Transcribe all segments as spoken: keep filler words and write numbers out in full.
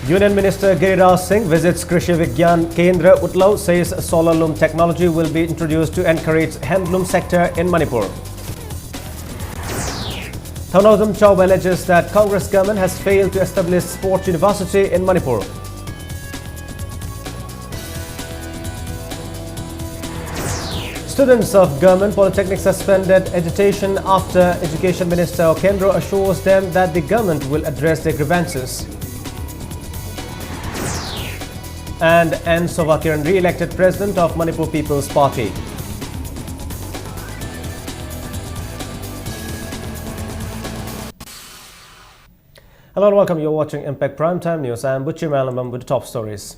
Union Minister Giriraj Singh visits Krishi Vigyan Kendra Utlao, says solar loom technology will be introduced to encourage handloom sector in Manipur. Thounaojam Chaoba alleges that Congress government has failed to establish sports university in Manipur. Students of Government Polytechnic suspended agitation after Education Minister Okendro assures them that the government will address their grievances. And N Sovakiran re-elected president of Manipur People's Party. Hello and welcome. You're watching Impact Primetime News. I am Buchi Malamam with the top stories.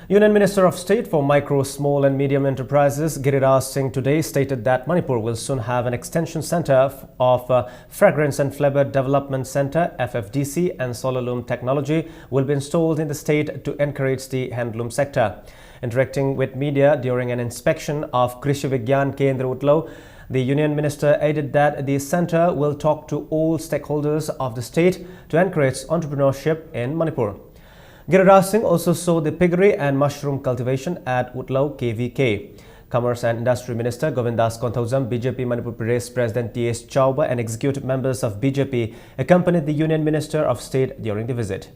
Union Minister of State for Micro, Small and Medium Enterprises Giriraj Singh today stated that Manipur will soon have an extension center of uh, Fragrance and Flavor Development Center, F F D C, and solar loom technology will be installed in the state to encourage the handloom sector. Interacting with media during an inspection of Krishi Vigyan Kendra Utlao, the union minister added that the center will talk to all stakeholders of the state to encourage entrepreneurship in Manipur. Giriraj Singh also saw the piggery and mushroom cultivation at Utlao K V K. Commerce and Industry Minister Govindas Konthoujam, B J P Manipur Pradesh President T S Chaoba, and executive members of B J P accompanied the Union Minister of State during the visit.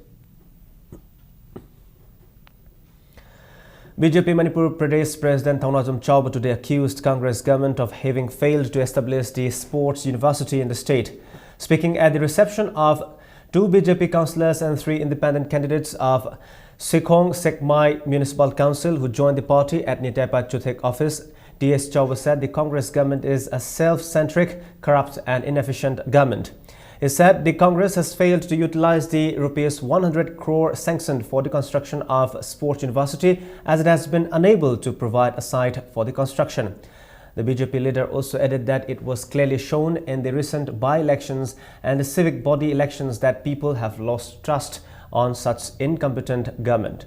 B J P Manipur Pradesh President Thounaojam Chaoba today accused Congress government of having failed to establish the sports university in the state. Speaking at the reception of two B J P councillors and three independent candidates of Sikhong Sekmai Municipal Council who joined the party at Nitepa Chuthek office, T S Chaoba said the Congress government is a self-centric, corrupt and inefficient government. He said the Congress has failed to utilize the rupees one hundred crore sanctioned for the construction of Sports University, as it has been unable to provide a site for the construction. The B J P leader also added that it was clearly shown in the recent by-elections and the civic body elections that people have lost trust on such incompetent government.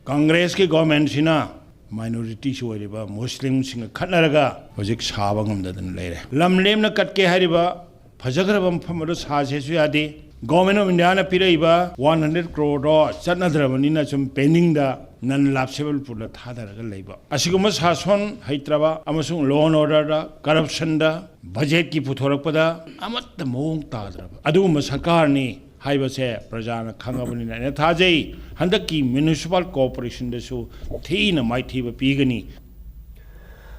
ꯀꯪꯒ꯭ꯔꯦꯁꯀꯤ ꯒꯣꯔꯃꯦꯟꯁꯤꯅ ꯃꯥꯏꯅꯣꯔꯤꯇꯤꯁꯨ ꯑꯣꯏꯔꯤꯕ ꯃꯨꯁꯂꯤꯝꯁꯤꯡꯒ ꯈꯠꯅꯔꯒ ꯍꯧꯖꯤꯛ ꯁꯥꯕ ꯉꯝꯗꯗꯅ ꯂꯩꯔꯦ꯫ ꯂꯝ ꯂꯦꯝꯅ ꯀꯠꯀꯦ ꯍꯥꯏꯔꯤꯕ ꯐꯖꯈ꯭ꯔꯕ ꯃꯐꯝ ꯑꯗꯨ ꯁꯥꯁꯦꯁꯨ ꯌꯥꯗꯦ꯫ Government of Indiaꯅ ꯄꯤꯔꯛꯏꯕ one hundred crore ꯗꯣ ꯆꯠꯅꯗ꯭ꯔꯕꯅꯤꯅ ꯁꯨꯝ pendingꯗ non lapsable poolꯗ ꯊꯥꯗꯔꯒ ꯂꯩꯕ꯫ ꯑꯁꯤꯒꯨꯝꯕ ꯁꯥꯁꯣꯟ ꯍꯩꯇ꯭ꯔꯕ ꯑꯃꯁꯨꯡ law and orderꯗ, corruptionꯗ, budgetꯀꯤ ꯄꯨꯊꯣꯔꯛꯄꯗ ꯑꯃꯠꯇ ꯃꯑꯣꯡ ꯇꯥꯗ꯭ꯔꯕ ꯑꯗꯨꯒꯨꯝꯕ ꯁꯔꯀꯥꯔꯅꯤ ꯍꯥꯏꯕꯁꯦ ꯄ꯭ꯔꯖꯥꯅ ꯈꯪꯉꯕꯅꯤꯅ ꯑꯩꯅ ꯊꯥꯖꯩ, ꯍꯟꯗꯛꯀꯤ municipal corporationꯗꯁꯨ ꯊꯤꯅ ꯃꯥꯏꯊꯤꯕ ꯄꯤꯒꯅꯤ꯫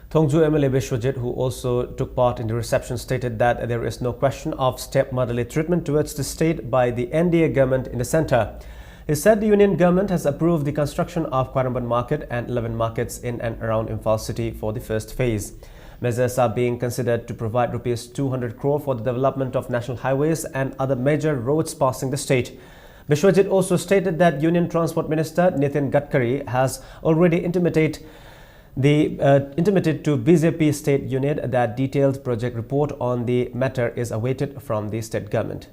Thongju M L A Biswajit, who also took part in the reception, stated that there is no question of stepmotherly treatment towards the state by the N D A government in the centre. He said the union government has approved the construction of Khwairamband Market and eleven markets in and around Imphal city for the first phase. Measures are being considered to provide rupees two hundred crore for the development of national highways and other major roads passing the state. Biswajit also stated that Union Transport Minister Nitin Gadkari has already intimated the uh, intimated to B J P state unit that detailed project report on the matter is awaited from the state government.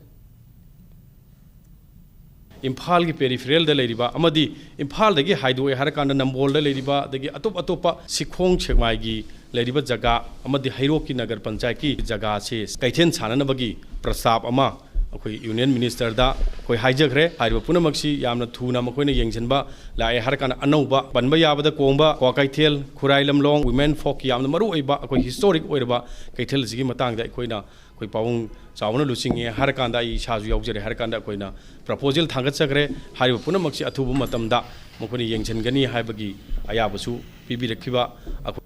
ꯏꯝꯐꯥꯜꯒꯤ ꯄꯦꯔꯤꯐꯦꯔꯦꯜꯗ ꯂꯩꯔꯤꯕ ꯑꯃꯗꯤ ꯏꯝꯐꯥꯜꯗꯒꯤ ꯍꯥꯏꯗꯣꯛꯑꯦ ꯍꯥꯏꯔꯀꯥꯟꯗ ꯅꯝꯕꯣꯜꯗ ꯂꯩꯔꯤꯕ, ꯑꯗꯒꯤ ꯑꯇꯣꯞ ꯑꯇꯣꯞꯄ ꯁꯤꯈꯣꯡ ꯁꯦꯛꯃꯥꯏꯒꯤ ꯂꯩꯔꯤꯕ ꯖꯒꯥ ꯑꯃꯗꯤ ꯍꯩꯔꯣꯛꯀꯤ ꯅꯒꯔ ꯄꯟꯆꯥꯌꯠꯀꯤ ꯖꯒꯥꯁꯦ ꯀꯩꯊꯦꯜ ꯁꯥꯟꯅꯅꯕꯒꯤ ꯄ꯭ꯔꯁꯇꯥꯞ ꯑꯃ ꯑꯩꯈꯣꯏ ꯌꯨꯅꯤꯌꯟ ꯃꯤꯅꯤꯁꯇꯔꯗ ꯑꯩꯈꯣꯏ ꯍꯥꯏꯖꯈ꯭ꯔꯦ꯫ ꯍꯥꯏꯔꯤꯕ ꯄꯨꯝꯅꯃꯛꯁꯤ ꯌꯥꯝꯅ ꯊꯨꯅ ꯃꯈꯣꯏꯅ ꯌꯦꯡꯁꯤꯟꯕ ꯂꯥꯛꯑꯦ ꯍꯥꯏꯔꯀꯥꯟꯗ ꯑꯅꯧꯕ ꯄꯟꯕ ꯌꯥꯕꯗ ꯀꯣꯡꯕ, ꯀ꯭ꯋꯥꯀꯩꯊꯦꯜ, ꯈꯨꯔꯥꯏ ꯂꯝꯂꯣꯡ, women folkꯀꯤ ꯌꯥꯝꯅ ꯃꯔꯨ ꯑꯣꯏꯕ ꯑꯩꯈꯣꯏ historic ꯑꯣꯏꯔꯕ ꯀꯩꯊꯦꯜ ꯑꯁꯤꯒꯤ ꯃꯇꯥꯡꯗ ꯑꯩꯈꯣꯏꯅ ꯑꯩꯈꯣꯏ ꯄꯥꯕꯨꯡ ꯆꯥꯎꯕꯅ ꯂꯨꯆꯤꯡꯉꯦ ꯍꯥꯏꯔꯀꯥꯟꯗ, ꯑꯩ ꯏꯁꯥꯁꯨ ꯌꯥꯎꯖꯔꯦ ꯍꯥꯏꯔꯀꯥꯟꯗ ꯑꯩꯈꯣꯏꯅ proposal ꯊꯥꯡꯒꯠꯆꯈ꯭ꯔꯦ꯫ ꯍꯥꯏꯔꯤꯕ ꯄꯨꯝꯅꯃꯛꯁꯤ ꯑꯊꯨꯕ ꯃꯇꯝꯗ ꯃꯈꯣꯏꯅ ꯌꯦꯡꯁꯤꯟꯒꯅꯤ ꯍꯥꯏꯕꯒꯤ ꯑꯌꯥꯕꯁꯨ ꯄꯤꯕꯤꯔꯛꯈꯤꯕ ꯑꯩꯈꯣꯏ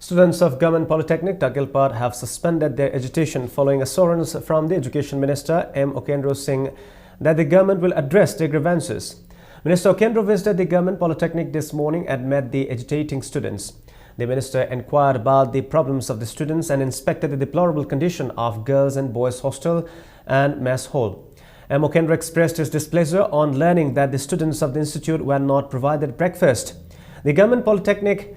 Students of Government Polytechnic Tagilpad have suspended their agitation following assurance from the Education Minister M Okendro Singh that the government will address their grievances. Minister Okendro visited the Government Polytechnic this morning and met the agitating students. The minister inquired about the problems of the students and inspected the deplorable condition of girls and boys hostel and mess hall. M Okendro expressed his displeasure on learning that the students of the institute were not provided breakfast. The Government Polytechnic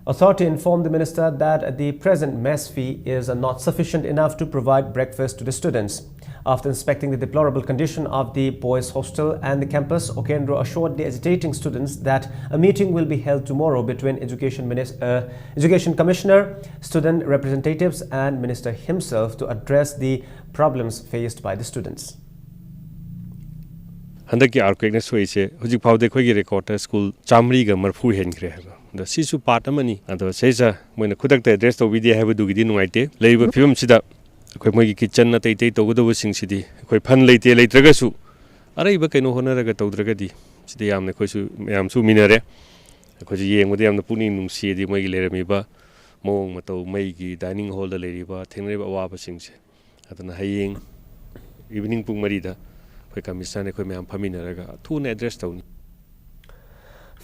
Authority informed the minister that the present mess fee is not sufficient enough to provide breakfast to the students. After inspecting the deplorable condition of the boys' hostel and the campus, Okendro assured the agitating students that a meeting will be held tomorrow between Education, Minis- uh, Education Commissioner, student representatives, and minister himself to address the problems faced by the students. ꯍꯟꯗꯛꯀꯤ ꯑꯥꯔꯀ꯭ꯋꯦꯛꯅ ꯁꯣꯛꯏꯁꯦ ꯍꯧꯖꯤꯛ ꯐꯥꯎꯗ ꯑꯩꯈꯣꯏꯒꯤ ꯔꯦꯀꯣꯔꯗꯇ school ꯆꯥꯃꯔꯤꯒ ꯃꯔꯤꯐꯨ ꯍꯦꯟꯈ꯭ꯔꯦ ꯍꯥꯏꯕ꯫ ꯑꯗ ꯁꯤꯁꯨ part ꯑꯃꯅꯤ꯫ ꯑꯗꯣ ꯁꯤꯁꯦ ꯃꯣꯏꯅ ꯈꯨꯗꯛꯇ ꯑꯦꯗ꯭ꯔꯦꯁ ꯇꯧꯕꯤꯗꯦ ꯍꯥꯏꯕꯗꯨꯒꯤꯗꯤ ꯅꯨꯡꯉꯥꯏꯇꯦ꯫ ꯂꯩꯔꯤꯕ ꯐꯤꯕꯝꯁꯤꯗ ꯑꯩꯈꯣꯏ ꯃꯣꯏꯒꯤ ꯀꯤꯠꯆꯟ ꯑꯇꯩ ꯑꯇꯩ ꯇꯧꯒꯗꯧꯕꯁꯤꯡꯁꯤꯗꯤ ꯑꯩꯈꯣꯏ ꯐꯟ ꯂꯩꯇꯦ, ꯂꯩꯇ꯭ꯔꯒꯁꯨ ꯑꯔꯩꯕ ꯀꯩꯅꯣ ꯍꯣꯠꯅꯔꯒ ꯇꯧꯗ꯭ꯔꯒꯗꯤ ꯁꯤꯗ ꯌꯥꯝꯅ ꯑꯩꯈꯣꯏꯁꯨ ꯃꯌꯥꯝꯁꯨ ꯎꯃꯤꯟꯅꯔꯦ꯫ ꯑꯩꯈꯣꯏꯁꯨ ꯌꯦꯡꯕꯗ ꯌꯥꯝꯅ ꯄꯨꯛꯅꯤꯡ ꯅꯨꯡꯁꯤꯌꯦꯗꯤ ꯃꯣꯏꯒꯤ ꯂꯩꯔꯝꯃꯤꯕ ꯃꯑꯣꯡ ꯃꯇꯧ, ꯃꯩꯒꯤ ꯗꯥꯏꯅꯤꯡ ꯍꯣꯜꯗ ꯂꯩꯔꯤꯕ ꯊꯦꯡꯅꯔꯤꯕ ꯑꯋꯥꯕꯁꯤꯡꯁꯦ꯫ ꯑꯗꯨꯅ ꯍꯌꯦꯡ ꯏꯚꯤꯅꯤꯡ ꯄꯨꯡ ꯃꯔꯤꯗ ꯑꯩꯈꯣꯏ ꯀꯃꯤꯁꯅꯔ ꯑꯩꯈꯣꯏ ꯃꯌꯥꯝ ꯐꯝꯃꯤꯟꯅꯔꯒ ꯊꯨꯅ ꯑꯦꯗ꯭ꯔꯦꯁ ꯇꯧꯅꯤ꯫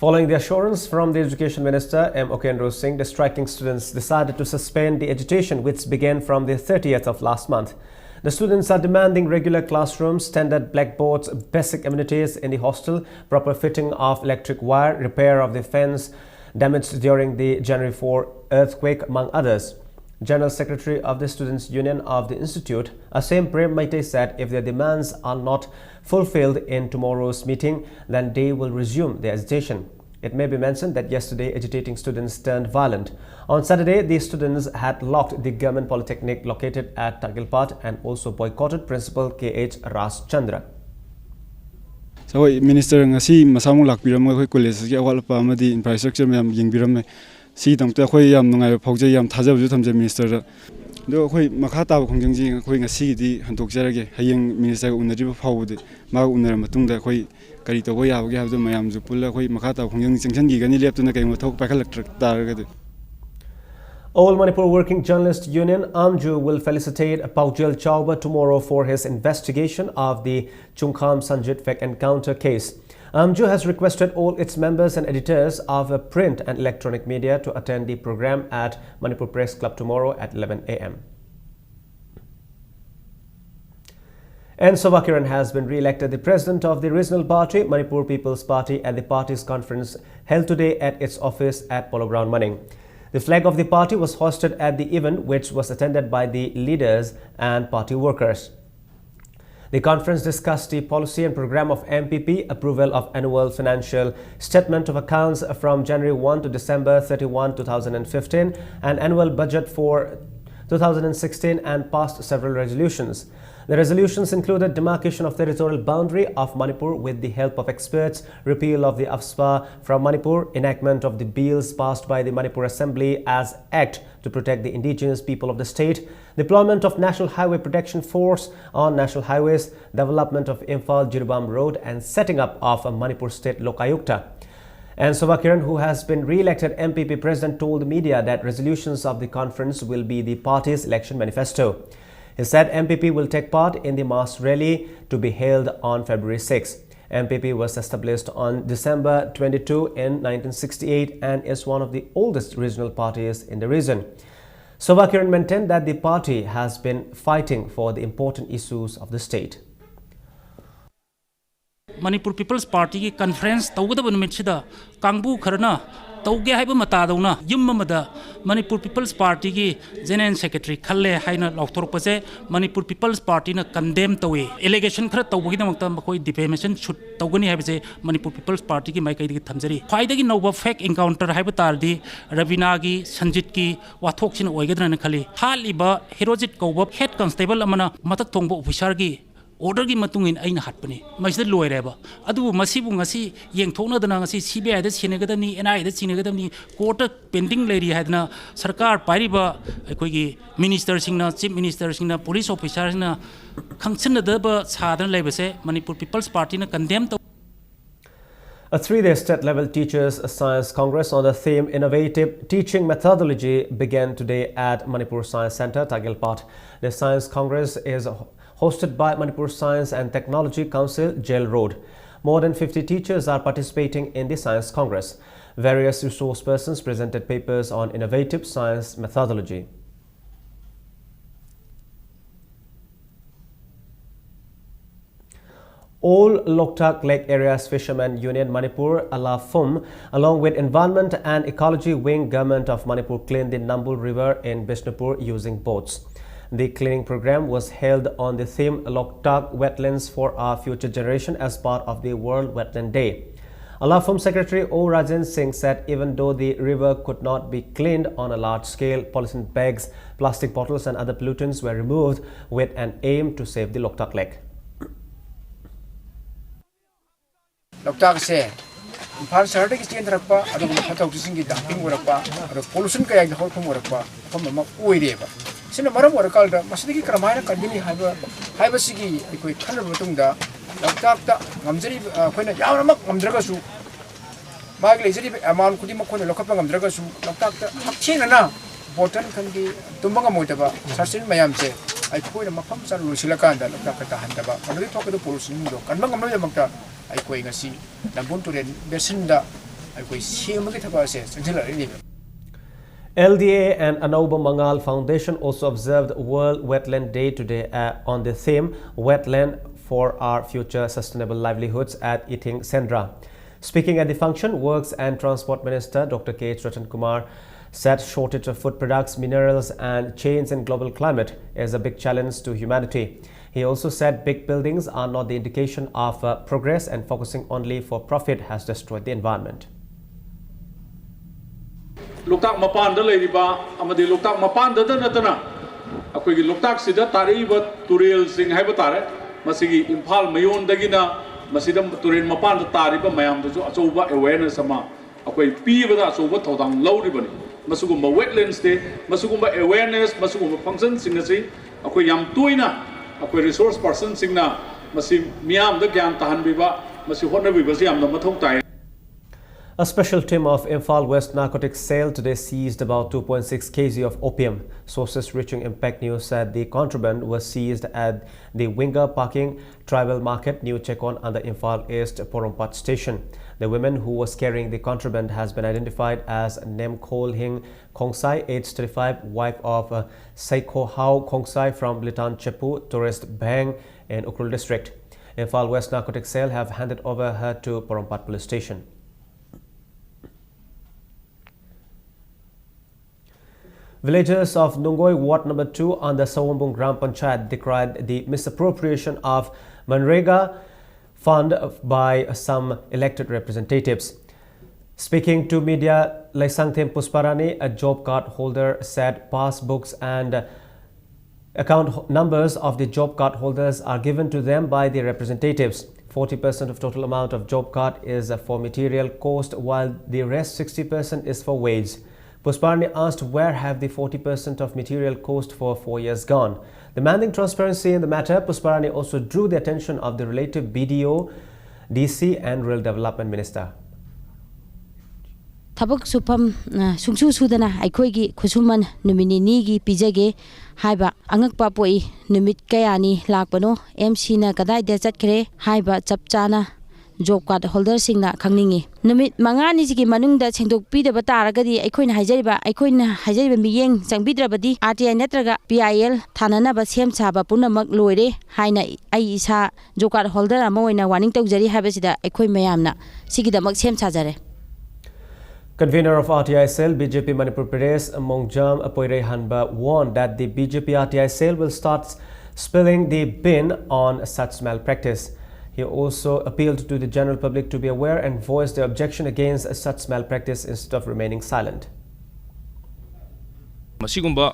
Following the assurance from the Education Minister M Okendro Singh, the striking students decided to suspend the agitation, which began from the thirtieth of last month. The students are demanding regular classrooms, standard blackboards, basic amenities in the hostel, proper fitting of electric wire, repair of the fence damaged during the January four earthquake, among others. General Secretary of the Students' Union of the Institute, Asem Prem Meitei, said if their demands are not fulfilled in tomorrow's meeting, then they will resume their agitation. It may be mentioned that yesterday agitating students turned violent. On Saturday, the students had locked the Government Polytechnic located at Tagilpat and also boycotted Principal K H Rajchandra. ꯍꯣꯏ, minister ꯉꯁꯤ ꯃꯁꯥꯃꯛ ꯂꯥꯛꯄꯤꯔꯝꯃꯒ ꯑꯩꯈꯣꯏ college ꯑꯁꯤꯒꯤ ꯑꯋꯥꯠ ꯑꯄꯥ ꯑꯃꯗꯤ infrastructure ꯃꯌꯥꯝ ꯌꯦꯡꯕꯤꯔꯝꯃꯦ꯫ ꯁꯤꯒꯤꯗꯃꯛꯇ ꯑꯩꯈꯣꯏ ꯌꯥꯝ ꯅꯨꯡꯉꯥꯏꯕ ꯐꯥꯎꯖꯩ, ꯌꯥꯝ ꯊꯥꯖꯕꯁꯨ ꯊꯝꯖꯩ ꯃꯤꯅꯤꯁꯇꯔꯗ꯫ ꯑꯗꯣ ꯑꯩꯈꯣꯏ ꯃꯈꯥ ꯇꯥꯕ ꯈꯣꯡꯖꯪꯁꯤ ꯑꯩꯈꯣꯏ ꯉꯁꯤꯒꯤꯗꯤ ꯍꯟꯗꯣꯛꯆꯔꯒꯦ꯫ ꯍꯌꯦꯡ ꯃꯤꯅꯤꯁꯇꯔꯒ ꯎꯅꯗ꯭ꯔꯤꯕ ꯐꯥꯎꯕꯗꯤ, ꯃꯥꯒ ꯎꯅꯔ ꯃꯇꯨꯡꯗ ꯑꯩꯈꯣꯏ ꯀꯔꯤ ꯇꯧꯕ ꯌꯥꯕꯒꯦ ꯍꯥꯏꯕꯗꯨ ꯃꯌꯥꯝꯁꯨ ꯄꯨꯜꯂ ꯑꯩꯈꯣꯏ ꯃꯈꯥ ꯇꯥꯕ ꯈꯣꯡꯖꯪ ꯆꯪꯁꯤꯟꯈꯤꯒꯅꯤ, ꯂꯦꯞꯇꯅ ꯀꯩꯒꯨꯝꯕ ꯊꯕꯛ ꯄꯥꯏꯈꯠꯂꯛꯇ ꯇꯥꯔꯒꯗꯤ꯫ All Manipur Working Journalist Union, AMJU, will felicitate Paujel Chauba tomorrow for his investigation of the Chungkham Sanjit fake encounter case. AMJU has requested all its members and editors of print and electronic media to attend the program at Manipur Press Club tomorrow at eleven a m. N Sobha Kiran has been re-elected the president of the regional party, Manipur People's Party, at the party's conference held today at its office at Polo Ground, Maning. The flag of the party was hoisted at the event, which was attended by the leaders and party workers. The conference discussed the policy and program of M P P, approval of annual financial statement of accounts from January one to December thirty-one, two thousand fifteen, and annual budget for two thousand sixteen, and passed several resolutions. The resolutions included demarcation of territorial boundary of Manipur with the help of experts, repeal of the AFSPA from Manipur, enactment of the bills passed by the Manipur Assembly as Act to protect the indigenous people of the state, deployment of National Highway Protection Force on national highways, development of Imphal Jiribam Road, and setting up of a Manipur State Lokayukta. N Sobha Kiran, who has been re-elected M P P president, told the media that resolutions of the conference will be the party's election manifesto. He said M P P will take part in the mass rally to be held on February sixth. M P P was established on December twenty-two in nineteen sixty-eight and is one of the oldest regional parties in the region. Sobha Kiran maintained that the party has been fighting for the important issues of the state. Manipur People's Partyꯒꯤ conference ꯇꯧꯒꯗꯕ ꯅꯨꯃꯤꯠꯁꯤꯗ ꯀꯥꯡꯕꯨ ꯈꯔꯅ ꯇꯧꯒꯦ ꯍꯥꯏꯕ ꯃꯇꯥꯗꯧꯅ ꯌꯨꯝ ꯑꯃꯗ Manipur People's Partyꯒꯤ General Secretary ꯈꯜꯂꯦ ꯍꯥꯏꯅ ꯂꯥꯎꯊꯣꯔꯛꯄꯁꯦ Manipur People's Partyꯅ condemn ꯇꯧꯏ꯫ Allegation ꯈꯔ ꯇꯧꯕꯒꯤꯗꯃꯛꯇ ꯃꯈꯣꯏ defamation suit ꯇꯧꯒꯅꯤ ꯍꯥꯏꯕꯁꯦ Manipur People's Partyꯒꯤ ꯃꯥꯏꯀꯩꯗꯒꯤ ꯊꯝꯖꯔꯤ꯫ ꯈ꯭ꯋꯥꯏꯗꯒꯤ ꯅꯧꯕ fake encounter ꯍꯥꯏꯕ ꯇꯥꯔꯗꯤ ꯔꯕꯤꯅꯥꯒꯤ, ꯁꯟꯖꯤꯠꯀꯤ ꯋꯥꯊꯣꯛꯁꯤꯅ ꯑꯣꯏꯒꯗ꯭ꯔꯅ ꯈꯜꯂꯤ꯫ ꯍꯥꯠꯂꯤꯕ ꯍꯦꯔꯣꯖꯤꯠ ꯀꯧꯕ head constable ꯑꯃꯅ ꯃꯊꯛ ꯊꯣꯡꯕ officerꯒꯤ orderꯒꯤ ꯃꯇꯨꯡ ꯏꯟꯅ ꯑꯩꯅ ꯍꯥꯠꯄꯅꯤ꯫ ꯃꯁꯤꯗ ꯂꯣꯏꯔꯦꯕ꯫ ꯑꯗꯨꯕꯨ ꯃꯁꯤꯕꯨ ꯉꯁꯤ ꯌꯦꯡꯊꯣꯛꯅꯗꯅ ꯉꯁꯤ CBIꯗ ꯁꯤꯟꯅꯒꯗꯕꯅꯤ, NIAꯗ ꯁꯤꯟꯅꯒꯗꯕꯅꯤ, courtꯇ pending ꯂꯩꯔꯤ ꯍꯥꯏꯗꯅ ꯁꯔꯀꯥꯔ ꯄꯥꯏꯔꯤꯕ ꯑꯩꯈꯣꯏꯒꯤ ministerꯁꯤꯡꯅ, chief ministerꯁꯤꯡꯅ, police officerꯁꯤꯡꯅ ꯈꯪꯁꯤꯟꯅꯗꯕ ꯁꯥꯗꯅ ꯂꯩꯕꯁꯦ Manipur People's Partyꯅ condemn ꯇꯧ꯫ A three-day state-level Teachers Science Congress on the theme Innovative Teaching Methodology began today at Manipur Science Centre, Tagilpat. The Science Congress is hosted by Manipur Science and Technology Council, Jail Road. More than fifty teachers are participating in the Science Congress. Various resource persons presented papers on innovative science methodology. All Loktak Lake Areas Fishermen Union Manipur, ALAFUM, along with Environment and Ecology Wing, Government of Manipur, cleaned the Nambul River in Bishnupur using boats. The cleaning program was held on the theme Loktak Wetlands for Our Future Generation as part of the World Wetland Day. ALAFUM Secretary O Rajen Singh said even though the river could not be cleaned on a large scale, polythene bags, plastic bottles and other pollutants were removed with an aim to save the Loktak Lake. ꯂꯣꯛꯇꯥꯛꯁꯦ Imphal ꯁꯍꯔꯗꯒꯤ ꯆꯦꯟꯊꯔꯛꯄ, ꯑꯗꯨꯒꯨꯝꯕ ꯐꯠꯇ ꯍꯥꯎꯗꯤꯁꯤꯡꯒꯤ dumping ꯑꯣꯏꯔꯛꯄ, ꯑꯗꯨꯒ pollution ꯀꯌꯥꯒꯤ ꯍꯧꯔꯛꯐꯝ ꯑꯣꯏꯔꯛꯄ ꯃꯐꯝ ꯑꯃ ꯑꯣꯏꯔꯦꯕ꯫ ꯁꯤꯅ ꯃꯔꯝ ꯑꯣꯏꯔꯀꯥꯟꯗ ꯃꯁꯤꯗꯒꯤ ꯀꯔꯝꯍꯥꯏꯅ ꯀꯟꯒꯅꯤ ꯍꯥꯏꯕ, ꯍꯥꯏꯕꯁꯤꯒꯤ ꯑꯩꯈꯣꯏ ꯈꯟꯅꯔꯕ ꯃꯇꯨꯡꯗ, ꯂꯣꯛꯇꯥꯛꯇ ꯉꯝꯖꯔꯤꯕ, ꯑꯩꯈꯣꯏꯅ ꯌꯥꯝꯅꯃꯛ ꯉꯝꯗ꯭ꯔꯒꯁꯨ, ꯃꯥꯒꯤ ꯂꯩꯖꯔꯤꯕ ꯑꯦꯃꯥꯎꯟ ꯈꯨꯗꯤꯡꯃꯛ ꯑꯩꯈꯣꯏꯅ ꯂꯧꯈꯠꯄ ꯉꯝꯗ꯭ꯔꯒꯁꯨ, ꯂꯣꯛꯇꯥꯛꯇ ꯍꯛꯊꯦꯡꯅꯅ ꯕꯣꯇꯜ ꯈꯪꯗꯦ, ꯇꯨꯝꯕ ꯉꯝꯃꯣꯏꯗꯕ ꯁꯥꯁꯤꯟ ꯃꯌꯥꯝꯁꯦ ꯑꯩꯈꯣꯏꯅ ꯃꯐꯝ ꯆꯥꯅ ꯂꯣꯏꯁꯤꯜꯂꯀꯥꯟꯗ ꯂꯣꯛꯇꯥꯛꯇ ꯇꯥꯍꯟꯗꯕ, ꯃꯗꯨꯗꯒꯤ ꯊꯣꯛꯀꯗꯕ ꯄꯣꯂꯨꯁꯟꯗꯣ ꯀꯟꯕ ꯉꯝꯅꯕꯒꯤꯗꯃꯛꯇ ꯑꯩꯈꯣꯏ ꯉꯁꯤ ꯅꯝꯕꯨꯜ ꯇꯨꯔꯦꯜ ꯕꯦꯁꯤꯟꯗ ꯑꯩꯈꯣꯏ ꯁꯦꯝꯕꯒꯤ ꯊꯕꯛ ꯑꯁꯦ ꯆꯪꯁꯤꯜꯂꯛꯂꯤꯅꯦꯕ꯫ L D A and Anouba Mangal Foundation also observed World Wetland Day today, uh, on the theme Wetland for Our Future, Sustainable Livelihoods at Ithing Sendra. Speaking at the function, Works and Transport Minister Doctor K H Ratan Kumar said shortage of food products, minerals, and change in global climate is a big challenge to humanity. He also said big buildings are not the indication of, uh, progress, and focusing only for profit has destroyed the environment. ꯂꯣꯛꯇꯥꯛ ꯃꯄꯥꯟꯗ ꯂꯩꯔꯤꯕ ꯑꯃꯗꯤ ꯂꯣꯛꯇꯥꯛ ꯃꯄꯥꯟꯗꯇ ꯅꯠꯇꯅ ꯑꯩꯈꯣꯏꯒꯤ ꯂꯣꯛꯇꯥꯛꯁꯤꯗ ꯇꯥꯔꯛꯏꯕ ꯇꯨꯔꯦꯜꯁꯤꯡ ꯍꯥꯏꯕ ꯇꯥꯔꯦ, ꯃꯁꯤꯒꯤ ꯏꯝꯐꯥꯜ ꯃꯌꯣꯟꯗꯒꯤꯅ ꯃꯁꯤꯗ ꯇꯨꯔꯦꯜ ꯃꯄꯥꯟꯗ ꯇꯥꯔꯤꯕ ꯃꯌꯥꯝꯗꯁꯨ ꯑꯆꯧꯕ ꯑꯦꯋꯦꯔꯅꯦꯁ ꯑꯃ ꯑꯩꯈꯣꯏ ꯄꯤꯕꯗ ꯑꯆꯧꯕ ꯊꯧꯗꯥꯡ ꯂꯧꯔꯤꯕꯅꯤ꯫ ꯃꯁꯤꯒꯨꯝꯕ ꯋꯦꯠꯂꯦꯟꯁ ꯗꯦ, ꯃꯁꯤꯒꯨꯝꯕ ꯑꯦꯋꯦꯔꯅꯦꯁ, ꯃꯁꯤꯒꯨꯝꯕ ꯐꯪꯁꯟꯁꯤꯡ ꯑꯁꯤ ꯑꯩꯈꯣꯏ ꯌꯥꯝ ꯇꯣꯏꯅ ꯑꯩꯈꯣꯏ ꯔꯤꯁꯣꯔꯁ ꯄꯥꯔꯁꯟꯁꯤꯡꯅ ꯃꯁꯤ ꯃꯤꯌꯥꯝꯗ ꯒ꯭ꯌꯥꯟ ꯇꯥꯍꯟꯕꯤꯕ, ꯃꯁꯤ ꯍꯣꯠꯅꯕꯤꯕꯁꯤ ꯌꯥꯝꯅ ꯃꯊꯧ ꯇꯥꯏ꯫ A special team of Imphal West Narcotics Cell today seized about two point six K G of opium. Sources reaching Impact News said the contraband was seized at the Winger Parking, Tribal Market, New Chekon under Imphal East Porompat Station. The woman who was carrying the contraband has been identified as Nemkholhing Khongsai, age thirty-five, wife of, uh, Seikhohao Khongsai from Litan Chepu, Tourist Bheng in Ukhrul district. Imphal West Narcotic Cell have handed over her to Porompat Police Station. Villagers of Nungoi Ward number two under Sawombung Gram Panchayat decried the misappropriation of MGNREGA fund by some elected representatives. Speaking to media, Leisangthem Pusparani, a job card holder, said passbooks and account ho-, numbers of the job card holders are given to them by the representatives. Forty percent of total amount of job card is, uh, for material cost, while the rest sixty percent is for wage. Pusparani asked, "Where have the forty percent of material cost for four years gone?" Demanding transparency in the matter, Pusparani also drew the attention of the relative B D O, D C and Rural Development Minister. ꯊꯕꯛ ꯁꯨꯐꯝ, ꯑ, ꯁꯨꯡꯁꯨ ꯁꯨꯗꯅ ꯑꯩꯈꯣꯏꯒꯤ ꯈꯨꯠꯁꯨꯃꯟ ꯅꯨꯃꯤꯠ ꯅꯤꯅꯤꯒꯤ ꯄꯤꯖꯒꯦ ꯍꯥꯏꯕ ꯑꯉꯛꯄ ꯄꯣꯛꯏ꯫ ꯅꯨꯃꯤꯠ ꯀꯌꯥꯅꯤ ꯂꯥꯛꯄꯅꯣ? ꯑꯦꯝ ꯁꯤꯅ ꯀꯗꯥꯏꯗ ꯆꯠꯈ꯭ꯔꯦ ꯍꯥꯏꯕ ꯆꯞ ꯆꯥꯅ ꯖꯣꯕ ꯀꯥꯔꯗ ꯍꯣꯜꯗꯔꯁꯤꯡꯅ ꯈꯪꯅꯤꯡꯏ꯫ ꯅꯨꯃꯤꯠ ꯃꯉꯥꯅꯤꯁꯤꯒꯤ ꯃꯅꯨꯡꯗ ꯁꯦꯡꯗꯣꯛꯄꯤꯗꯕ ꯇꯥꯔꯒꯗꯤ, ꯑꯩꯈꯣꯏꯅ ꯍꯥꯏꯖꯔꯤꯕ, ꯑꯩꯈꯣꯏꯅ ꯍꯥꯏꯖꯔꯤꯕ ꯃꯤꯠꯌꯦꯡ ꯆꯪꯕꯤꯗ꯭ꯔꯕꯗꯤ, ꯑꯥꯔ ꯇꯤ ꯑꯥꯏ ꯅꯠꯇ꯭ꯔꯒ ꯄꯤ ꯑꯥꯏ ꯑꯦꯜ ꯊꯥꯅꯅꯕ ꯁꯦꯝ ꯁꯥꯕ ꯄꯨꯝꯅꯃꯛ ꯂꯣꯏꯔꯦ ꯍꯥꯏꯅ ꯑꯩ ꯏꯁꯥ ꯖꯣꯕ ꯀꯥꯔꯗ ꯍꯣꯜꯗꯔ ꯑꯃ ꯑꯣꯏꯅ ꯋꯥꯔꯅꯤꯡ ꯇꯧꯖꯔꯤ ꯍꯥꯏꯕꯁꯤꯗ ꯑꯩꯈꯣꯏ ꯃꯌꯥꯝꯅ ꯁꯤꯒꯤꯗꯃꯛ ꯁꯦꯝ ꯁꯥꯖꯔꯦ꯫ Convener of R T I cell, B J P Manipur Pradesh, Mongjam Apoirei Hanba, warned that the B J P R T I cell will start spilling the bin on such malpractice. He also appealed to the general public to be aware and voice their objection against such malpractice instead of remaining silent. ꯃꯁꯤꯒꯨꯝꯕ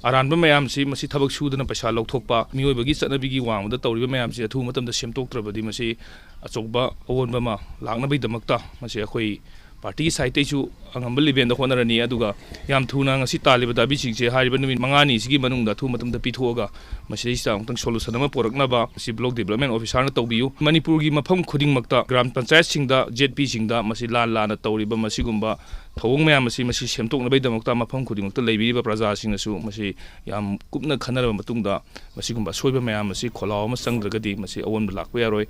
ꯑꯔꯥꯟꯕ ꯃꯌꯥꯝꯁꯤ, ꯃꯁꯤ ꯊꯕꯛ ꯁꯨꯗꯅ ꯄꯩꯁꯥ ꯂꯧꯊꯣꯛꯄ, ꯃꯤꯑꯣꯏꯕꯒꯤ ꯆꯠꯅꯕꯤꯒꯤ ꯋꯥꯡꯃꯗ ꯇꯧꯔꯤꯕ ꯃꯌꯥꯝꯁꯤ ꯑꯊꯨꯕ ꯃꯇꯝꯗ ꯁꯦꯝꯗꯣꯛꯇ꯭ꯔꯕꯗꯤ ꯃꯁꯤ ꯑꯆꯧꯕ ꯑꯑꯣꯟꯕ ꯑꯃ ꯂꯥꯛꯅꯕꯒꯤꯗꯃꯛꯇ ꯃꯁꯤ ꯑꯩꯈꯣꯏ ꯄꯥꯔꯇꯤꯒꯤ ꯁꯥꯏꯠꯇꯩꯁꯨ ꯑꯉꯝꯕ ꯂꯦꯚꯦꯜꯗ ꯍꯣꯠꯅꯔꯅꯤ꯫ ꯑꯗꯨꯒ ꯌꯥꯝ ꯊꯨꯅ ꯉꯁꯤ ꯇꯥꯜꯂꯤꯕ ꯗꯥꯕꯤꯁꯤꯡꯁꯦ ꯍꯥꯏꯔꯤꯕ ꯅꯨꯃꯤꯠ ꯃꯉꯥꯅꯤꯁꯤꯒꯤ ꯃꯅꯨꯡꯗ ꯑꯊꯨꯕ ꯃꯇꯝꯗ ꯄꯤꯊꯣꯛꯑꯒ ꯃꯁꯤꯗꯩꯁꯤꯗ ꯑꯃꯨꯛꯇꯪ ꯁꯣꯂꯨꯁꯟ ꯑꯃ ꯄꯨꯔꯛꯅꯕ ꯃꯁꯤ ꯕ꯭ꯂꯣꯛ ꯗꯤꯕ꯭ꯂꯞꯃꯦꯟ ꯑꯣꯐꯤꯁꯥꯔꯅ ꯇꯧꯕꯤꯌꯨ꯫ ꯃꯅꯤꯄꯨꯔꯒꯤ ꯃꯐꯝ ꯈꯨꯗꯤꯡꯃꯛꯇ ꯒ꯭ꯔꯥꯝ ꯄꯟꯆꯥꯌꯠꯁꯤꯡꯗ, ꯖꯦꯠ ꯄꯤꯁꯤꯡꯗ ꯃꯁꯤ ꯂꯥꯟ ꯂꯥꯟꯅ ꯇꯧꯔꯤꯕ ꯃꯁꯤꯒꯨꯝꯕ ꯊꯧꯑꯣꯡ ꯃꯌꯥꯝ ꯑꯁꯤ ꯃꯁꯤ ꯁꯦꯝꯗꯣꯛꯅꯕꯒꯤꯗꯃꯛꯇ ꯃꯐꯝ ꯈꯨꯗꯤꯡꯃꯛꯇ ꯂꯩꯕꯤꯔꯤꯕ ꯄ꯭ꯔꯖꯥꯁꯤꯡꯅꯁꯨ ꯃꯁꯤ ꯌꯥꯝ ꯀꯨꯞꯅ ꯈꯟꯅꯔꯕ ꯃꯇꯨꯡꯗ ꯃꯁꯤꯒꯨꯝꯕ ꯑꯁꯣꯏꯕ ꯃꯌꯥꯝ ꯑꯁꯤ ꯈꯣꯜꯂꯥꯎ ꯑꯃ ꯆꯪꯗ꯭ꯔꯒꯗꯤ ꯃꯁꯤ ꯑꯑꯣꯟꯕ ꯂꯥꯛꯄ ꯌꯥꯔꯣꯏ꯫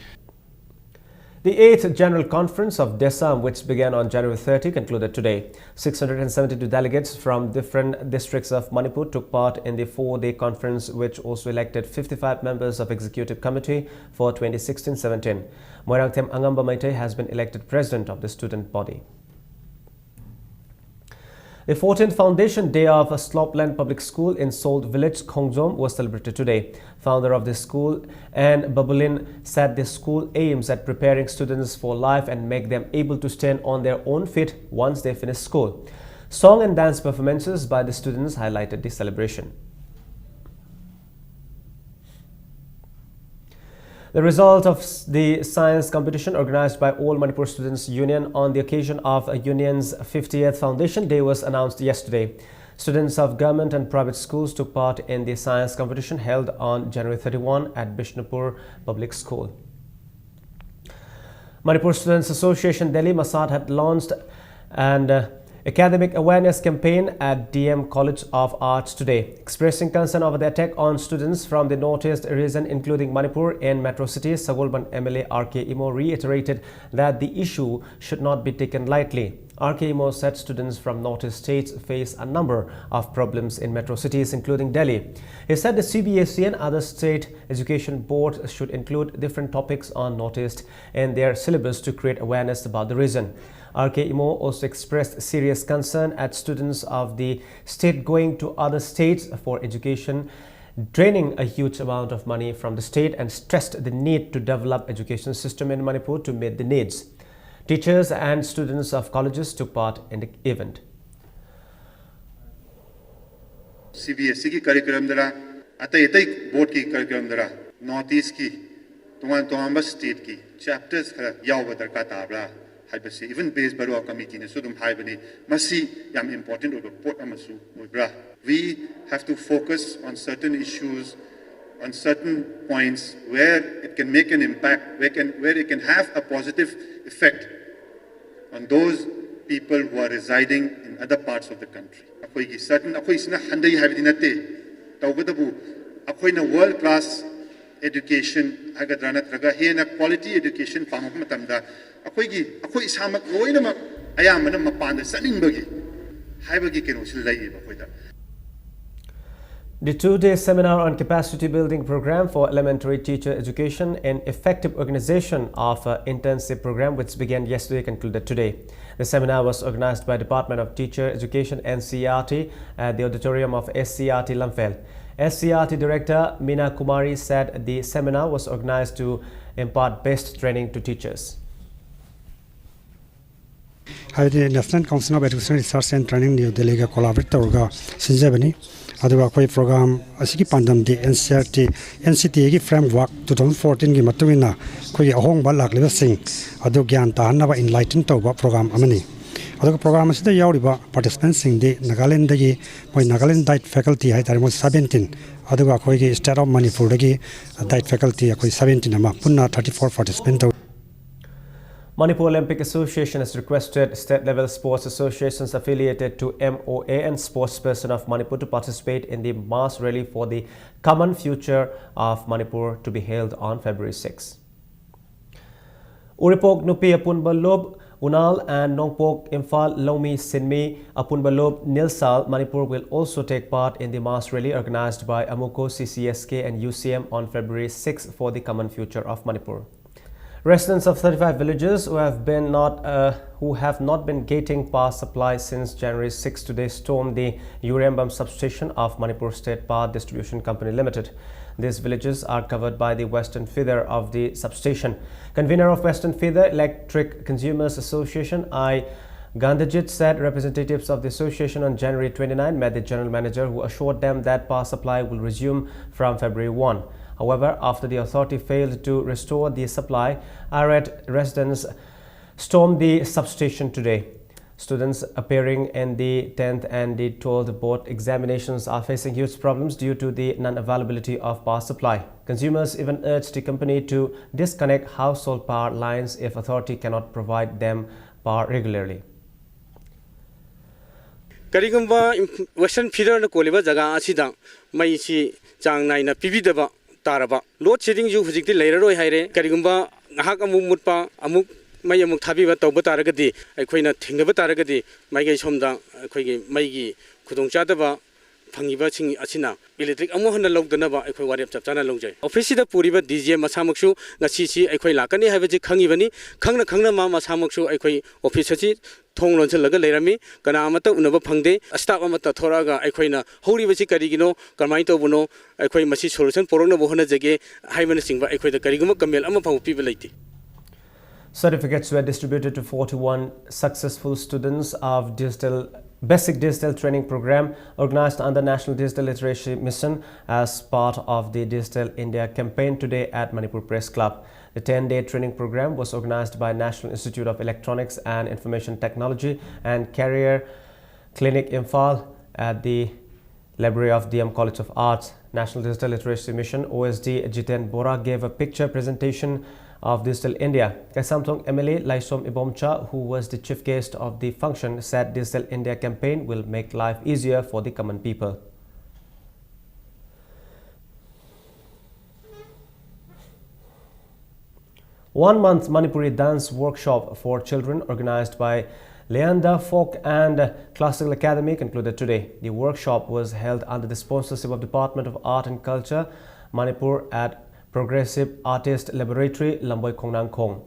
The eighth General Conference of DESAM, which began on January thirty, concluded today. Six hundred and seventy-two delegates from different districts of Manipur took part in the four-day conference, which also elected fifty-five members of Executive Committee for twenty sixteen seventeen. Moirangthem Angamba Meitei has been elected president of the student body. The fourteenth Foundation Day of Slopland Public School in Salt Village, Khongjom, was celebrated today. Founder of the school, Anne Babulin, said the school aims at preparing students for life and make them able to stand on their own feet once they finish school. Song and dance performances by the students highlighted the celebration. The result of s- the science competition organized by All Manipur Students Union on the occasion of a union's fiftieth Foundation Day was announced yesterday. Students of government and private schools took part in the science competition held on January thirty-one at Bishnupur Public School. Manipur Students Association Delhi, MASAD, had launched an uh, academic awareness campaign at D M College of Arts today, expressing concern over the attack on students from the northeast region, including Manipur and metro cities. Sagolband M L A R K Imo reiterated that the issue should not be taken lightly. R K Imo said students from northeast states face a number of problems in metro cities, including Delhi. He said the C B S E and other state education boards should include different topics on northeast in their syllabus to create awareness about the region. R K Imo also expressed serious concern at students of the state going to other states for education, draining a huge amount of money from the state, and stressed the need to develop education system in Manipur to meet the needs. Teachers and students of colleges took part in the event. C B S E ꯒꯤ curriculum ꯗꯔ ꯑꯇꯩ ꯑꯇꯩ board ꯀꯤ curriculum ꯗꯔ North East ꯀꯤ ꯇꯣꯉꯥꯟ ꯇꯣꯉꯥꯟꯕ state ꯀꯤ chapters ꯈꯔ ꯌꯥꯎꯕ ꯗꯔꯀꯥꯔ ꯇꯥꯕ꯭ꯔꯥ ꯍꯥꯏꯕꯁꯤ even Bej Baruah committee ꯅꯁꯨ ꯑꯗꯨꯝ ꯍꯥꯏꯕꯅꯤ꯫ ꯃꯁꯤ ꯌꯥꯝ important ꯑꯣꯏꯕ ꯄꯣꯠ ꯑꯃꯁꯨ ꯑꯣꯏꯕ꯭ꯔꯥ? We have to focus on certain issues, on certain points where it can make an impact, where can, where it can have a positive effect on those people who are residing in other parts of the country. ꯑꯩꯈꯣꯏꯒꯤ certain, ꯑꯩꯈꯣꯏꯁꯤꯅ ꯍꯟꯊꯩ ꯍꯥꯏꯕꯗꯤ ꯅꯠꯇꯦ, ꯇꯧꯕꯇꯕꯨ ꯑꯩꯈꯣꯏꯅ world class Education ꯍꯥꯏꯒꯗ꯭ꯔꯥ, ꯅꯠꯇ꯭ꯔꯒ ꯍꯦꯟꯅ quality education ꯄꯥꯝꯃꯛꯄ ꯃꯇꯝꯗ ꯑꯩꯈꯣꯏꯒꯤ, ꯑꯩꯈꯣꯏ ꯏꯁꯥꯃꯛ ꯂꯣꯏꯅꯃꯛ ꯑꯌꯥꯝꯕꯅ ꯃꯄꯥꯟꯗ ꯆꯠꯅꯤꯡꯕꯒꯤ ꯍꯥꯏꯕꯒꯤ ꯀꯩꯅꯣꯁꯤ ꯂꯩꯌꯦꯕ ꯑꯩꯈꯣꯏꯗ꯫ The two-day seminar on capacity building program for elementary teacher education and effective organization of uh, intensive program, which began yesterday, concluded today. The seminar was organized by Department of Teacher Education, N C E R T, at the auditorium of S C E R T Lamphel. S C E R T Director Meena Kumari said the seminar was organized to impart best training to teachers. ꯍꯥꯏꯕꯗꯤ National Council of Education Research and Training, New Delhi ꯒ collaborate ꯇꯧꯔꯒ ꯁꯤꯟꯖꯕꯅꯤ꯫ ꯑꯗꯨꯒ ꯑꯩꯈꯣꯏ program ꯑꯁꯤꯒꯤ ꯄꯥꯟꯗꯝꯗꯤ N C E R T, N C T A ꯒꯤ framework two thousand fourteen ꯒꯤ ꯃꯇꯨꯡ ꯏꯟꯅ ꯑꯩꯈꯣꯏꯒꯤ ꯑꯍꯣꯡꯕ ꯂꯥꯛꯂꯤꯕꯁꯤꯡ ꯑꯗꯨ ꯒ꯭ꯌꯥꯟ ꯇꯥꯍꯟꯅꯕ enlighten ꯇꯧꯕ program ꯑꯃꯅꯤ꯫ ꯑꯗꯨꯒ program ꯑꯁꯤꯗ ꯌꯥꯎꯔꯤꯕ participant ꯁꯤꯡꯗꯤ ꯅꯥꯒꯥꯂꯦꯟꯗꯒꯤ ꯃꯣꯏ Nagaland diet faculty ꯍꯥꯏꯇꯥꯔꯦ, ꯃꯣꯏ seventeen, ꯑꯗꯨꯒ ꯑꯩꯈꯣꯏꯒꯤ state of ꯃꯅꯤꯄꯨꯔꯗꯒꯤ diet faculty ꯑꯩꯈꯣꯏ seventeen ꯑꯃ, ꯄꯨꯟꯅ thirty four participant ꯇꯧꯏ꯫ Manipur Olympic Association has requested state-level sports associations affiliated to M O A and sportsperson of Manipur to participate in the mass rally for the common future of Manipur to be held on February six. Uripok Nupi Apunba Lup, Unal, and Nongpok Imphal Lomi Sinmi Apunba Lup Nilsal Manipur will also take part in the mass rally organized by Amuko, C C S K, and U C M on February sixth for the common future of Manipur. Residents of thirty-five villages who have been not uh, who have not been getting power supply since January sixth today stormed the Urembam substation of Manipur State Power Distribution Company Limited. These villages are covered by the western feeder of the substation. Convener of Western Feeder Electric Consumers Association, I Gandhijit, said representatives of the association on January twenty-nine met the general manager, who assured them that power supply will resume from February one. However, after the authority failed to restore the supply, irate residents stormed the substation today. Students appearing in the tenth and the twelfth board examinations are facing huge problems due to the non-availability of power supply. Consumers even urged the company to disconnect household power lines if authority cannot provide them power regularly. ꯀꯔꯤꯒꯨꯝꯕ ꯏꯝ- Western Feeder ꯅ ꯀꯣꯜꯂꯤꯕ ꯖꯒꯥ ꯑꯁꯤꯗ ꯃꯩꯁꯤ ꯆꯥꯡ ꯅꯥꯏꯅ ꯄꯤꯕꯤꯗꯕ ꯇꯥꯔꯕ load ꯁꯦꯗꯤꯡꯁꯨ ꯍꯧꯖꯤꯛꯇꯤ ꯂꯩꯔꯔꯣꯏ ꯍꯥꯏꯔꯦ꯫ ꯀꯔꯤꯒꯨꯝꯕ ꯉꯥꯏꯍꯥꯛ ꯑꯃꯨꯛ ꯃꯨꯠꯄ, ꯑꯃꯨꯛ ꯃꯩ ꯑꯃꯨꯛ ꯊꯥꯕꯤꯕ ꯇꯧꯕ ꯇꯥꯔꯒꯗꯤ, ꯑꯩꯈꯣꯏꯅ ꯊꯦꯡꯅꯕ ꯇꯥꯔꯒꯗꯤ, ꯃꯥꯏꯀꯩ ꯁꯣꯝꯗ ꯑꯩꯈꯣꯏꯒꯤ ꯃꯩꯒꯤ ꯈꯨꯗꯣꯡꯆꯥꯗꯕ ꯐꯪꯉꯤꯕꯁꯤꯡ ꯑꯁꯤꯅ ꯏꯂꯦꯛꯇ꯭ꯔꯤꯛ ꯑꯃꯨꯛ ꯍꯟꯅ ꯂꯧꯗꯅꯕ ꯑꯩꯈꯣꯏ ꯋꯥꯔꯦꯞ ꯆꯞ ꯆꯥꯅ ꯂꯧꯖꯩ꯫ ꯑꯣꯐꯤꯁꯁꯤꯗ ꯄꯨꯔꯤꯕ ꯗꯤ ꯖꯤ ꯑꯦꯝ ꯃꯁꯥꯃꯛꯁꯨ ꯉꯁꯤꯁꯤ ꯑꯩꯈꯣꯏ ꯂꯥꯛꯀꯅꯤ ꯍꯥꯏꯕꯁꯤ ꯈꯪꯉꯤꯕꯅꯤ꯫ ꯈꯪꯅ ꯈꯪꯅ ꯃꯥ ꯃꯁꯥꯃꯛꯁꯨ ꯑꯩꯈꯣꯏ ꯑꯣꯐꯤꯁ ꯑꯁꯤ ꯊꯣꯡ ꯂꯣꯟꯁꯤꯜꯂꯒ ꯂꯩꯔꯝꯃꯤ꯫ ꯀꯅꯥ ꯑꯃꯠꯇ ꯎꯅꯕ ꯐꯪꯗꯦ꯫ ꯁ꯭ꯇꯥꯐ ꯑꯃꯠꯇ ꯊꯣꯔꯛꯑꯒ ꯑꯩꯈꯣꯏꯅ ꯍꯧꯔꯤꯕꯁꯤ ꯀꯔꯤꯒꯤꯅꯣ, ꯀꯔꯝꯍꯥꯏꯅ ꯇꯧꯕꯅꯣ, ꯑꯩꯈꯣꯏ ꯃꯁꯤ ꯁꯣꯂꯨꯁꯟ ꯄꯨꯔꯛꯅꯕ ꯍꯣꯠꯅꯖꯒꯦ ꯍꯥꯏꯕꯅꯆꯤꯡꯕ ꯑꯩꯈꯣꯏꯗ ꯀꯔꯤꯒꯨꯝꯕ ꯀꯃꯦꯟ ꯑꯃ ꯐꯥꯎꯕ ꯄꯤꯕ ꯂꯩꯇꯦ꯫ Certificates were distributed to forty-one successful students of digital, basic digital training program organized under National Digital Literacy Mission as part of the Digital India campaign today at Manipur Press Club. The ten-day training program was organized by National Institute of Electronics and Information Technology and Career Clinic Imphal at the Library of D M College of Arts. National Digital Literacy Mission O S D Jiten Bora gave a picture presentation of Digital India. Kaisamthong M L A Laisom Ibomcha, who was the chief guest of the function, said Digital India campaign will make life easier for the common people. One month Manipuri dance workshop for children organized by Leanda Folk and Classical Academy concluded today. The workshop was held under the sponsorship of Department of Art and Culture, Manipur, at Progressive Artist Laboratory, Lamboi Khongnangkhong.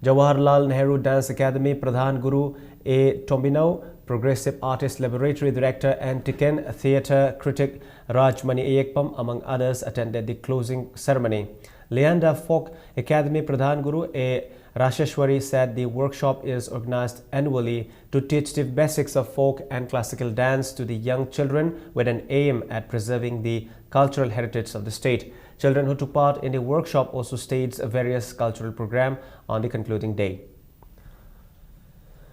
Jawaharlal Nehru Dance Academy Pradhan Guru A Tombinau, Progressive Artist Laboratory Director N Tiken, theatre critic Rajmani Ayekpam, among others, attended the closing ceremony. Leanda Folk Academy Pradhan Guru A Rasheshwari said the workshop is organized annually to teach the basics of folk and classical dance to the young children with an aim at preserving the cultural heritage of the state. Children who took part in the workshop also staged various cultural program on the concluding day.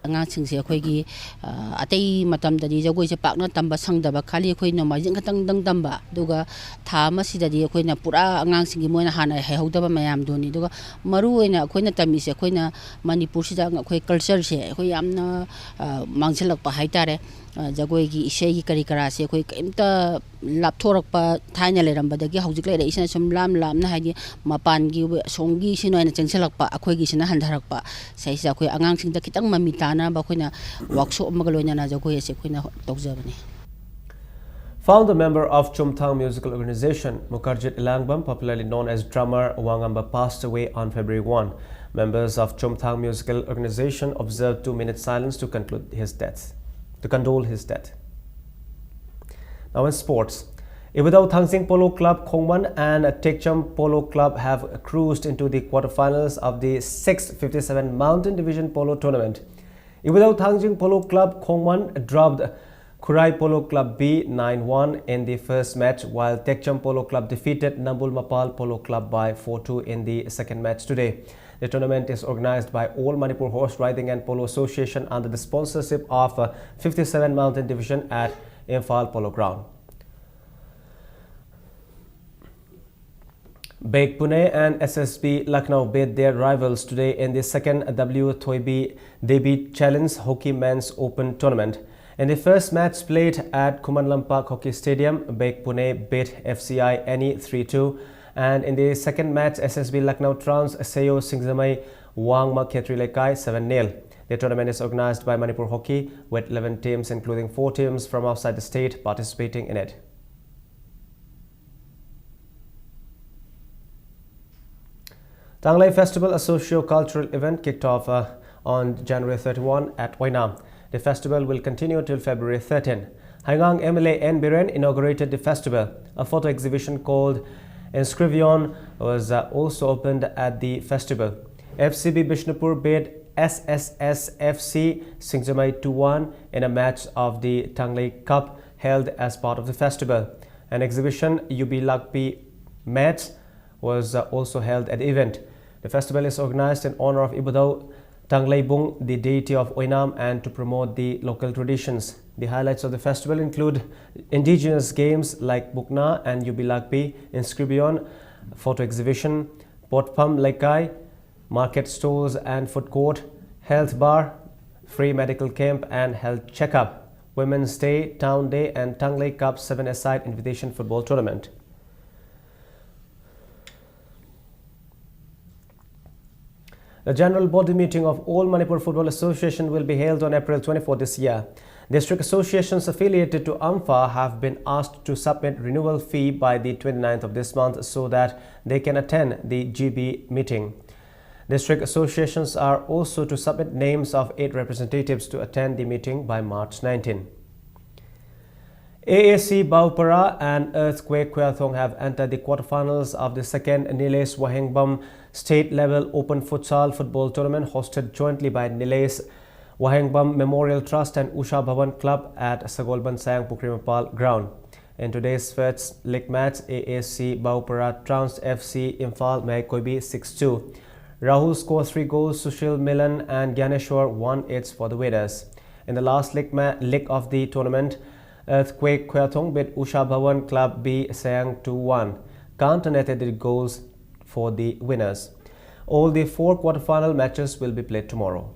ꯑꯉꯥꯡꯁꯤꯡꯁꯦ ꯑꯩꯈꯣꯏꯒꯤ, ꯑ, ꯑꯇꯩ ꯃꯇꯝꯗꯗꯤ ꯖꯒꯣꯏꯁꯦ ꯄꯥꯛꯅ ꯇꯝꯕ ꯁꯪꯗꯕ, ꯈꯥꯂꯤ ꯑꯩꯈꯣꯏ ꯅꯣꯡꯃꯥꯏꯖꯤꯡ ꯈꯛꯇꯪꯗꯪ ꯇꯝꯕ, ꯑꯗꯨꯒ ꯊꯥ ꯑꯃꯁꯤꯗꯗꯤ ꯑꯩꯈꯣꯏꯅ ꯄꯨꯔꯥ ꯑꯉꯥꯡꯁꯤꯡꯒꯤ ꯃꯣꯏꯅ ꯍꯥꯟꯅ ꯍꯩꯍꯧꯗꯕ ꯃꯌꯥꯝꯗꯨꯅꯤ꯫ ꯑꯗꯨꯒ ꯃꯔꯨ ꯑꯣꯏꯅ ꯑꯩꯈꯣꯏꯅ ꯇꯝꯃꯤꯁꯦ, ꯑꯩꯈꯣꯏꯅ ꯃꯅꯤꯄꯨꯔꯁꯤꯗ ꯑꯩꯈꯣꯏ ꯀꯜꯆꯔꯁꯦ ꯑꯩꯈꯣꯏ ꯌꯥꯝꯅ, ꯑ, ꯃꯥꯡꯁꯤꯜꯂꯛꯄ ꯍꯥꯏꯇꯥꯔꯦ꯫ ꯑ, ꯖꯒꯣꯏꯒꯤ, ꯏꯁꯩꯒꯤ ꯀꯔꯤ ꯀꯔꯥꯁꯦ ꯑꯩꯈꯣꯏ ꯀꯔꯤꯝꯇ ꯂꯥꯞꯊꯣꯔꯛꯄ, ꯊꯥꯏꯅ ꯂꯩꯔꯝꯕꯗꯒꯤ ꯍꯧꯖꯤꯛ ꯂꯩꯔꯛꯏꯁꯤꯅ ꯁꯨꯝ ꯂꯥꯞ ꯂꯥꯞꯅ, ꯍꯥꯏꯗꯤ ꯃꯄꯥꯟꯒꯤ, ꯑꯁꯣꯝꯒꯤꯁꯤꯅ ꯑꯣꯏꯅ ꯆꯪꯁꯤꯜꯂꯛꯄ, ꯑꯩꯈꯣꯏꯒꯤꯁꯤꯅ ꯍꯟꯊꯔꯛꯄ꯫ ꯁꯤꯁꯤꯗ ꯑꯩꯈꯣꯏ ꯑꯉꯥꯡꯁꯤꯡꯗ ꯈꯤꯇꯪ ꯃꯃꯤ ꯇꯥꯅꯕ ꯑꯩꯈꯣꯏꯅ ꯋꯥꯛꯁꯣꯞ ꯑꯃꯒ ꯂꯣꯏꯅꯅ ꯖꯒꯣꯏ ꯑꯁꯦ ꯑꯩꯈꯣꯏꯅ ꯇꯧꯖꯕꯅꯤ꯫ Founder member of Chomthang Musical Organization, Mukarjit Elangbam, popularly known as Drummer Wangamba, passed away on February one. Members of Chomthang Musical Organization observed two-minute silence to conclude his death, to condole his death. Now in sports, Ibudao Thangjing Polo Club Khongman and Tekcham Polo Club have cruised into the quarterfinals of the sixth fifty-seven Mountain Division Polo Tournament. Ibudao Thangjing Polo Club Khongman dropped Khurai Polo Club B nine one in the first match, while Tekcham Polo Club defeated Nambul Mapal Polo Club by four two in the second match today. The tournament is organized by All Manipur Horse Riding and Polo Association under the sponsorship of uh, fifty-seven Mountain Division at Imphal Polo Ground. Bek Pune and S S B Lucknow beat their rivals today in the second W Thoibi Devi Challenge Hockey Men's Open Tournament. In the first match played at Khuman Lampak Hockey Stadium, Bek Pune beat F C I Any three two, and in the second match, S S B Lucknow trounced Seyo Singzamai Wangma Khetri Lekai seven nil. The tournament is organized by Manipur Hockey, with eleven teams, including four teams from outside the state, participating in it. Tanglei Festival, a socio-cultural event, kicked off uh, on January thirty-one at Oinam. The festival will continue till February thirteen. Haigang M L A N Biren inaugurated the festival. A photo exhibition called Inscrivion was uh, also opened at the festival. F C B Bishnupur beat S S S F C Singzamai two one in a match of the Tanglei Cup held as part of the festival. An exhibition, Yubi Lakpi Match, was uh, also held at the event. The festival is organized in honor of Ibudao Tangleibung, the deity of Oinam, and to promote the local traditions. The highlights of the festival include indigenous games like Bukna and Yubilakpi, Inscribion, photo exhibition, Potpam Lekai, market stalls and food court, health bar, free medical camp and health checkup. Women's Day, Town Day, and Tanglei Cup seven-a-side Invitation Football Tournament. The general body meeting of All Manipur Football Association will be held on April twenty-four this year. District associations affiliated to AMFA have been asked to submit renewal fee by the twenty-ninth of this month so that they can attend the G B meeting. District associations are also to submit names of eight representatives to attend the meeting by March nineteen. A A C Baupara and Earthquake Khweithong have entered the quarterfinals of the second Nilesh Wahengbam State Level Open Futsal Football Tournament hosted jointly by Nilesh Wahengbam Memorial Trust and Usha Bhavan Club at Sagolband Sayang Pukrimapal Ground. In today's first league match, A A C Baupara trounced F C Imphal Meikoibi six two. Rahul scored three goals, Sushil Milan and Gyaneshwar won its for the winners. In the last league, ma- league of the tournament, Earthquake Khweithong beat Usha Bhavan Club B Sayang two one. Khan netted the goals for the winners. All the four quarterfinal matches will be played tomorrow.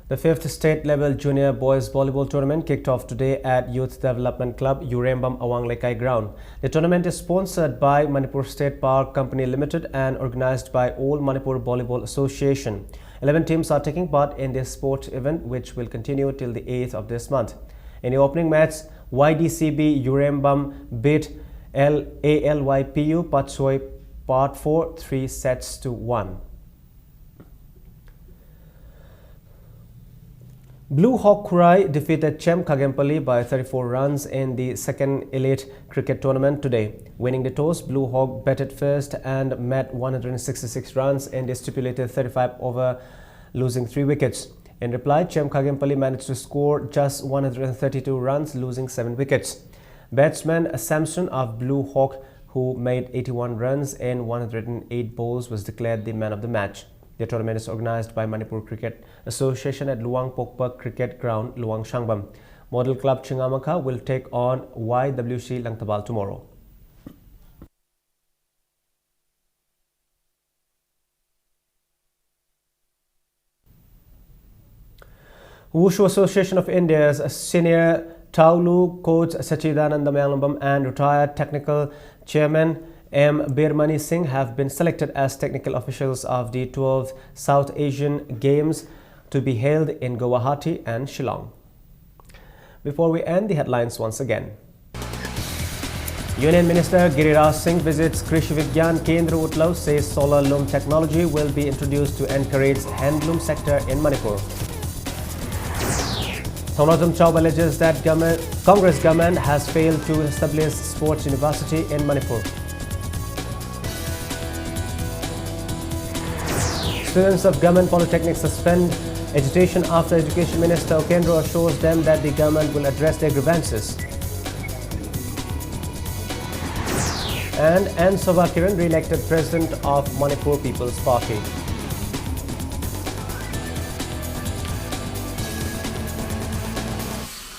The fifth state level junior boys volleyball tournament kicked off today at Youth Development Club, Urembam Awang Lekai ground. The tournament is sponsored by Manipur State Power Company Limited and organized by All Manipur Volleyball Association. Eleven teams are taking part in this sports event, which will continue till the eighth of this month. In the opening match, Y D C B Urembam beat L A L Y P U Patsoi Part four, three sets to one. Blue Hawk Khurai defeated Chem Khagempally by thirty-four runs in the second Elite Cricket Tournament today. Winning the toss, Blue Hawk batted first and met one hundred sixty-six runs in the stipulated thirty-five over losing three wickets. In reply, Chem Khagempally managed to score just one hundred thirty-two runs, losing seven wickets. Batsman Samson of Blue Hawk, who made eighty-one runs in one hundred eight balls, was declared the man of the match. The tournament is organized by Manipur Cricket Association at Luang Pokpak Cricket Ground, Luang Shangbam. Model Club Chingamakha will take on Y W C Langtabal tomorrow. Wushu Association of India's senior Taolu coach Sachidananda Mayanglambam and retired technical chairman M. Birmani Singh have been selected as technical officials of the twelfth South Asian Games to be held in Guwahati and Shillong. Before we end, the headlines once again. Union Minister Giriraj Singh visits Krishi Vigyan Kendra Utlav, says solar loom technology will be introduced to encourage handloom sector in Manipur. Thongnotam Chauba alleges that government, Congress government has failed to establish sports university in Manipur. Students of Government Polytechnic suspend agitation after Education Minister Ukendro assures them that the government will address their grievances. And N. Soba Kiran re-elected president of Manipur People's Party.